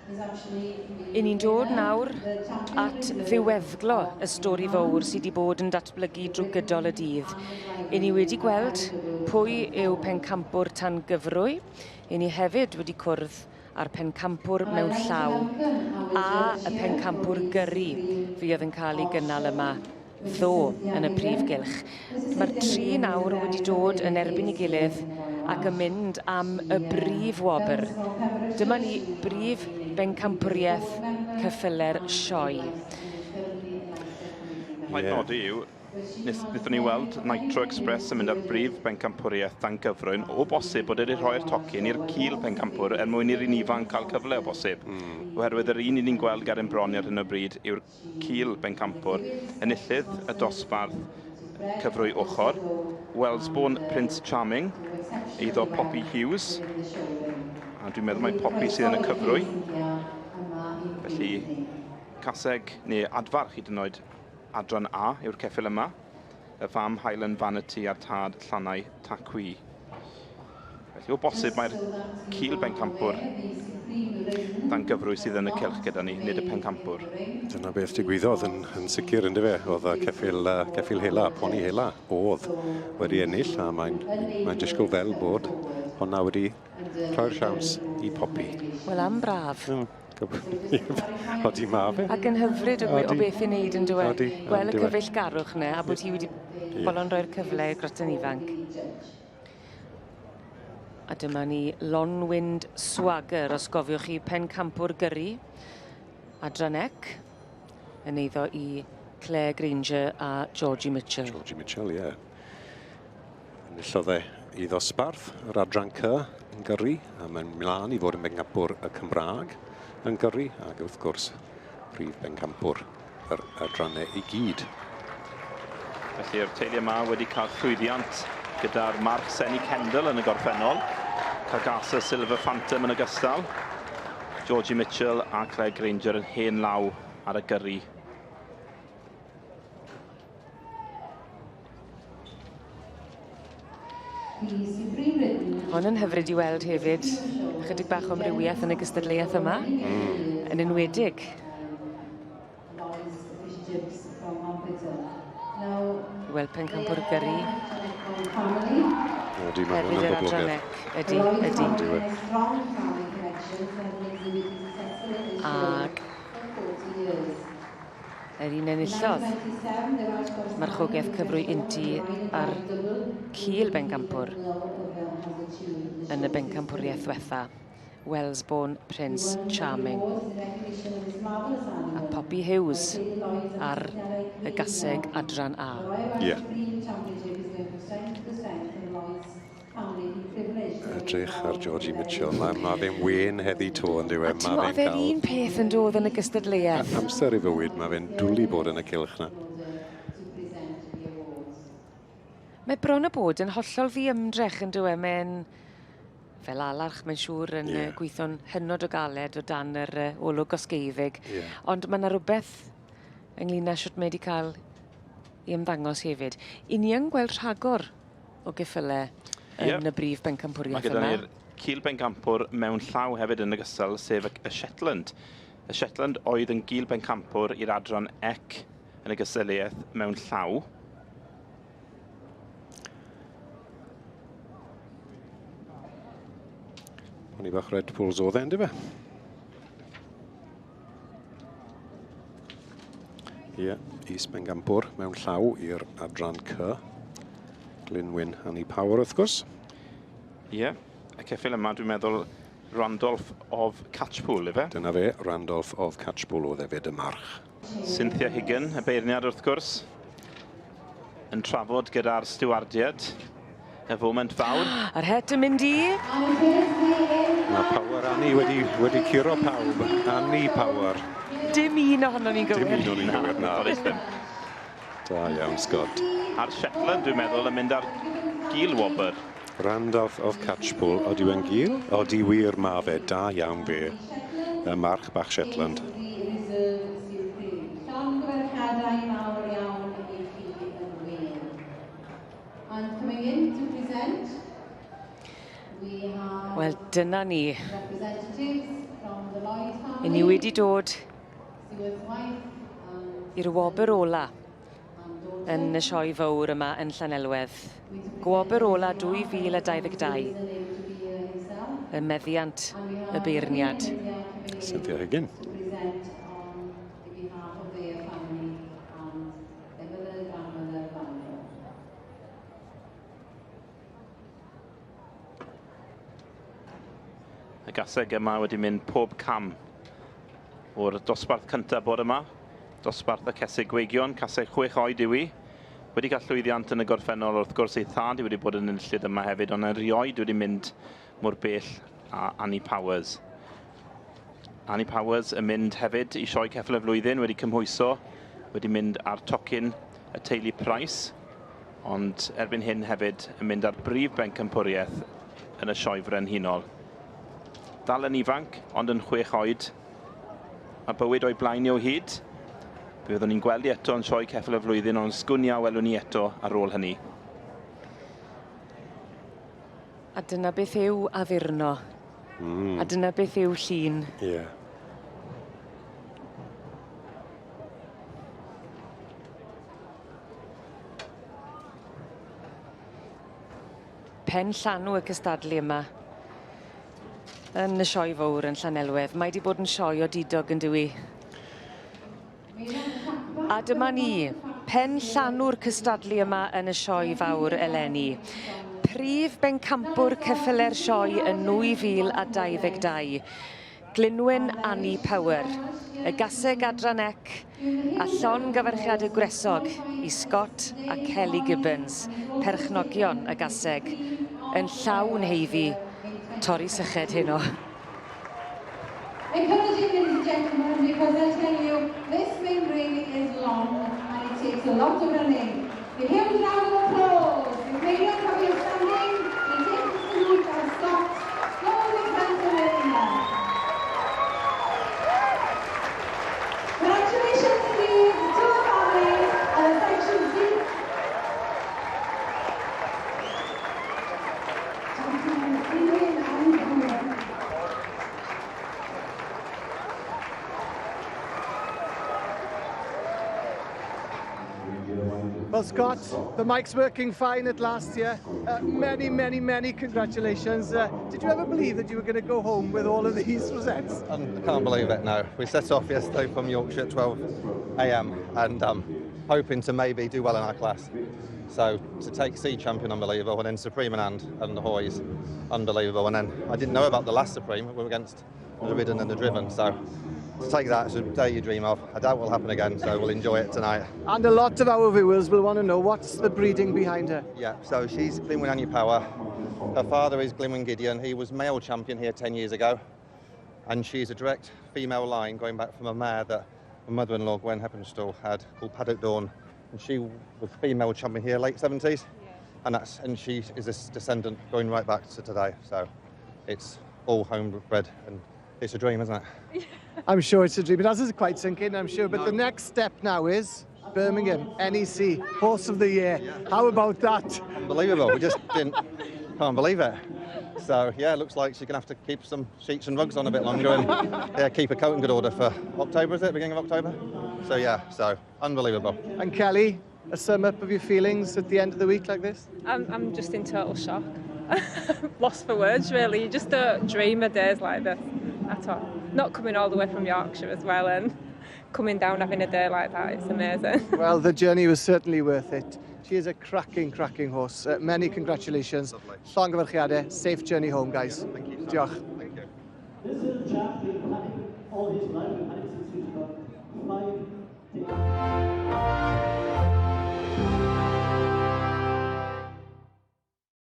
I ni'n dod nawr at ddiweddglo y stori fowr sydd wedi bod yn datblygu drwy gydol y dydd. I ni wedi gweld pwy yw pencampwr tan gyfrwy. I ni hefyd wedi cwrdd â'r pencampwr mewn llaw a y pencampwr gyrru fuodd yn cael ei gynnal yma ddo yn y prif gylch. Mae'r tri nawr wedi dod yn erbyn ei gilydd ac yn mynd am y brif wobr. Dyma ni brif bencampwriaeth ceffyle'r sioe. Rhaid yeah. nodi yw, wnaethon ni weld Nitro Express yn mynd ar brif bencampwriaeth dan gyfrwyn, o bosib bod wedi rhoi'r tocyn i'r cil pencampwr er mwyn i'r un ifanc cael cyfle o bosib. Oherwydd yr un i ni'n gweld ger ein bron ar hyn o bryd yw'r Cil bencampwr, enillydd y dosbarth cyfrwy ochr, Wellsbourne Prince Charming, eiddo Poppy Hughes, a dwi'n meddwl mai Poppy sydd yn y cyfrwy. Felly, caseg neu adfarch hyd yn oed adran A yw'r ceffyl yma. Y fam Highland Vanity a'r tad Llanau Tacwi. Felly o bosib mae'r cil bencampwr dan gyfrwy sydd yn y cylch gyda ni, nid y pencampwr. Dyna beth digwyddodd yn, yn sicr ynddo fe. Oedd y ceffyl, ceffyl hela, poni hela, oedd wedi ennill a mae'n mae disgwyl fel bod honna wedi rhoi'r siawns i Poppy. Wel am braf. Odi ma fe. Ac yn hyfryd o, o beth i wneud yn dweud. Gweld y cyfeillgarwch yna a bod hi wedi yeah. bolon rhoi'r cyfle i'r groten ifanc. A dyma ni Lonwind Swagger, os gofiwch chi, pencampwr gyrru adran ec yn eiddo i Claire Granger a Georgie Mitchell. Georgie Mitchell, ie. Yeah. Enillodd e i ddosbarth yr adran C yn gyrru, a mae'n mlaen i fod yn bencampwr y Cymraeg yn gyrru, ac wrth gwrs prif bencampwr yr adrannau i gyd. Felly'r teulu yma wedi cael llwyddiant gyda'r march Senny Kendall yn y gorffennol, Cagasa Silver Phantom yn ogystal, Georgie Mitchell a Claire Granger yn hen law ar y gyrru. Hon yn hyfryd i weld hefyd. Chydig bach o amrywiaeth yn y gystadleuaeth yma. Yn enwedig. I weld pencampwr gyrru. Ydy, mae hwn yn boblogaidd. Ydy, ydy. Ac Yr un enillodd marchogaeth cyfrwy untu ar cil bencampwr yn y bencampwriaeth ddiwetha, Wellsbourne Prince Charming. A Poppy Hughes ar y gaseg adran A. Ie. Yeah. Edrych ar Georgie Mitchell. Mae ma fe'n wen heddi to yn dyw e. Ma fe'n cael... un peth yn dod yn y gystadleuaeth. Amser i fywyd, mae fe'n dwlu bod yn y cylch na. Mae bron a bod yn hollol ddiymdrech yn dyw e. Mae'n fel alarch, mae'n siŵr yn yeah. gweithio'n hynod o galed o dan yr uh, olwg gosgeiddig. Yeah. Ond mae yna rhywbeth ynglyn â sut mae wedi cael ei ymddangos hefyd. I ni yn gweld rhagor o geffylau yn yep. y brif bencampwriaeth Mae gyda ni'r cil bencampwr mewn llaw hefyd yn ogystal, sef y Shetland. Y Shetland oedd yn gil bencampwr i'r adran ec yn y gystadleuaeth mewn llaw. O'n i bach Red Bulls oedd e, ynddo fe? Ie, Is Bengampwr mewn llaw i'r adran C. Glynwyn Annie Power wrth gwrs. Ie, yeah, y ceffyl yma dwi'n meddwl Randolph of Catchpool, ife? Dyna fe, Randolph of Catchpool oedd hefyd y march. Cynthia Higgin, y beirniad wrth gwrs, yn trafod gyda'r stiwardiad. Y foment fawr. A'r het yn mynd i... Mae Power Annie wedi, wedi curo pawb. Annie Power. Dim un ohono ni'n gywir. Dim un o'n ni'n gywir, na. Da iawn, Scott. A'r Shetland, dwi'n meddwl, yn mynd ar gil wobr. Randolph of Catchpool. Odi we'n gil? Odi wir, ma fe. Da iawn fe. Y march bach Shetland. And coming in to present, we have Wel, dyna ni. I ni wedi dod i'r wobr ola yn y sioe fawr yma yn Llanelwedd. Gwobr ola 2022. Y meddiant y beirniad. Cynthia Higgin. Y gaseg yma wedi mynd pob cam o'r dosbarth cyntaf bod yma. Dosbarth y cesig gweigion, caseg 6 oed yw i. Wedi cael llwyddiant yn y gorffennol, wrth gwrs ei thad i wedi bod yn enillydd yma hefyd, ond erioed wedi mynd mor bell a Annie Powers. Annie Powers yn mynd hefyd i sioe ceffyl y flwyddyn, wedi cymhwyso, wedi mynd ar tocyn y teulu Price, ond erbyn hyn hefyd yn mynd ar brif bencampwriaeth yn y sioe frenhinol. Dal yn ifanc, ond yn 6 oed. Mae bywyd o'i blaen i o hyd. Fe fyddwn ni'n gweld i eto yn sioe ceffyl y flwyddyn, ond sgwn i a welwn ni eto ar ôl hynny. A dyna beth yw addurno. A dyna beth yw llun. Ie. Yeah. Pen llanw y cystadlu yma yn y sioe fowr yn Llanelwedd. Mae 'di bod yn sioe odidog yn dyw 'i? A dyma ni, pen llanw'r cystadlu yma yn y sioe fawr eleni. Prif bencampwr ceffyle'r sioe yn 2022. Glynwyn Annie Power, y gaseg adran ec a llongyfarchiadau gwresog i Scott a Kelly Gibbons, perchnogion y gaseg, yn llawn heiddi torri syched heno. Encouraging, ladies and gentlemen, because I tell you, this main ring is long and it takes a lot of running. A huge round of applause. If may not have you standing, we take the salute as Scott slowly comes away. Congratulations indeed to the family and a section C. Champion Indian and Women. Well, Scott, the mic's working fine at last here. Many, many, many congratulations. Did you ever believe that you were going to go home with all of these rosettes? I can't believe it now. We set off yesterday from Yorkshire at 12 a.m. and hoping to maybe do well in our class. So to take C champion, unbelievable, and then Supreme and the Hoys, unbelievable. And then I didn't know about the last Supreme. We were against the Ridden and the Driven. So to take that is a day you dream of. I doubt will happen again, so we'll enjoy it tonight. And a lot of our viewers will want to know what's the breeding behind her. Yeah, so she's Glynwyn Annie Power. Her father is Glynwyn Gideon. He was male champion here 10 years ago. And she's a direct female line going back from a mare that my mother-in-law, Gwen Heppenstall, had called Paddock Dawn. And she was female champion here, late 70s. Yeah. And she is a descendant going right back to today. So it's all homebred and it's a dream, isn't it? Yeah. I'm sure it's a dream. It hasn't quite sunk in, I'm sure. But no. The next step now is Birmingham, NEC, Horse of the Year. Yeah. How about that? Unbelievable. We just can't believe it. So, yeah, it looks like she's going to have to keep some sheets and rugs on a bit longer and yeah, keep her coat in good order for October, is it? Beginning of October? So, yeah, so unbelievable. And Kelly, a sum up of your feelings at the end of the week like this? I'm just in total shock. Lost for words, really. You just don't dream of days like this at all. Not coming all the way from Yorkshire as well and coming down having a day like that, it's amazing. Well, the journey was certainly worth it. She is a cracking, cracking horse. Many congratulations. Llongyfarchiadau. Safe journey home, guys. Yeah, thank you. Diolch. Thank you. This is a chap been planning all his life. We've had him since he was about 5 days.